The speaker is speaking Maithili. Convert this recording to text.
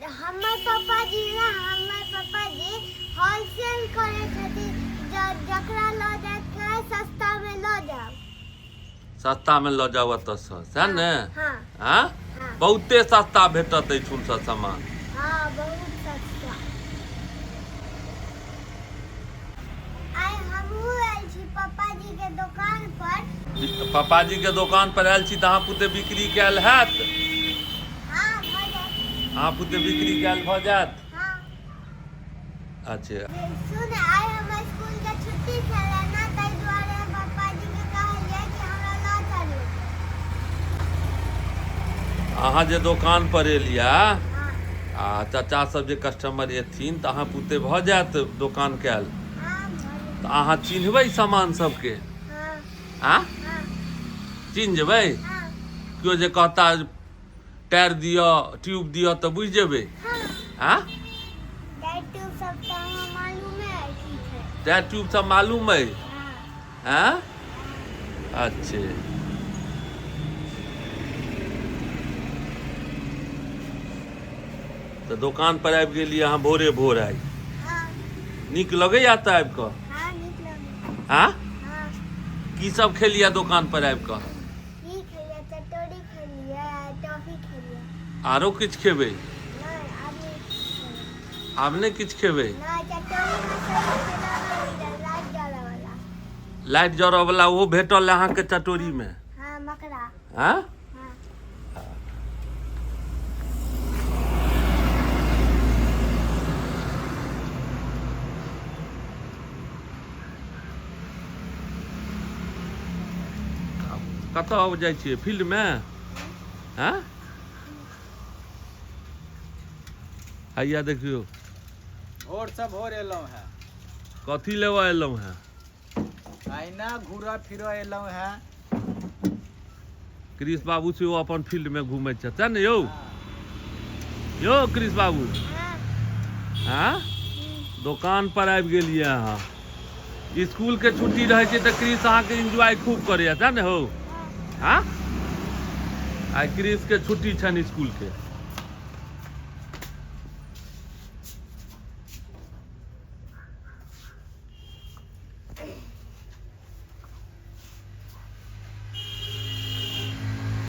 हमर पापा जी ने, हमर पापा जी होलसेल करै छथिन। जकरा लऽ जायके है, सस्तामे लऽ जाउ। सस्तामे लऽ जाउ एतऽसँ, सएह ने? हँ। आँ? हँ। बहुते सस्ता भेटत एहिठुनसँ सामान। हँ, बहुत सस्ता। आइ हमहूँ आयल छी पापाजी के दोकान पर। पापाजी के दोकान पर आयल छी तऽ अहाँ पुते बिक्री कयल हैत? हँ, भऽ जायत। अहाँ पुते बिक्री कयल भऽ जायत? हँ। अच्छा। सुन, आइ हमर स्कूल के छुट्टी छलै ने, ताहि दुआरे हम पापाजी के कहलियै कि हमरा लऽ चलू। अहाँ जे दोकान पर एलियै हँ। आ चाचा सब जे कस्टमर एथिन तऽ अहाँ पुते भऽ जायत दोकान कयल? हँ, भऽ जायत। तऽ अहाँ चिन्हबै सामान सबके? हँ। आ? हँ। चिन्ह जेबै? हँ। केओ जे कहता टायर दिअ, ट्यूब दिअ, तऽ बुझि जेबै? हँ। आ? टायर ट्यूब सब तऽ हमरा मालूमे अइ की छै। टायर ट्यूब सब मालूम अइ? हँ। आँ? अच्छे, तऽ दोकान पर आबि गेलियै अहाँ भोरे भोर आइ। हँ। नीक लगैया तऽ आबि कऽ? हँ, नीक लगैया। आँ? हँ। की सब खेलियै दोकान पर आबि कऽ? की खेलियै? चटोरी खेलियै, टॉफी खेलियै। आरो किछु खेबै? नहि, आब नहि खेबै। आब नहि किछु खेबै? नहि, चटोरीमे से केना नहि मिलल लाइट जरऽ वाला। लाइट जरऽ वाला ओहो भेटल अहाँके चटोरीमे? हँ, मकड़ा। आँ? हँ। कतऽ जाइ छियै? फील्डमे? हँ, हैया देखियौ। भोरसँ भोर एलहुँ हेँ। कथी लेबऽ एलहुँ हेँ? अहिना घूरऽ फिरऽ एलहुँ हेँ। क्रिस बाबू सेहो अपन फील्डमे घूमै छथि, सएह ने यौ? यौ क्रिस बाबू। हँ। आँ, दोकान पर आबि गेलियै अहाँ। स्कूल के छुट्टी रहै छै तऽ क्रिस अहाँके एन्जॉय खूब करैया, सएह ने हौ? आँ, आइ क्रिस के छुट्टी छनि स्कूल के।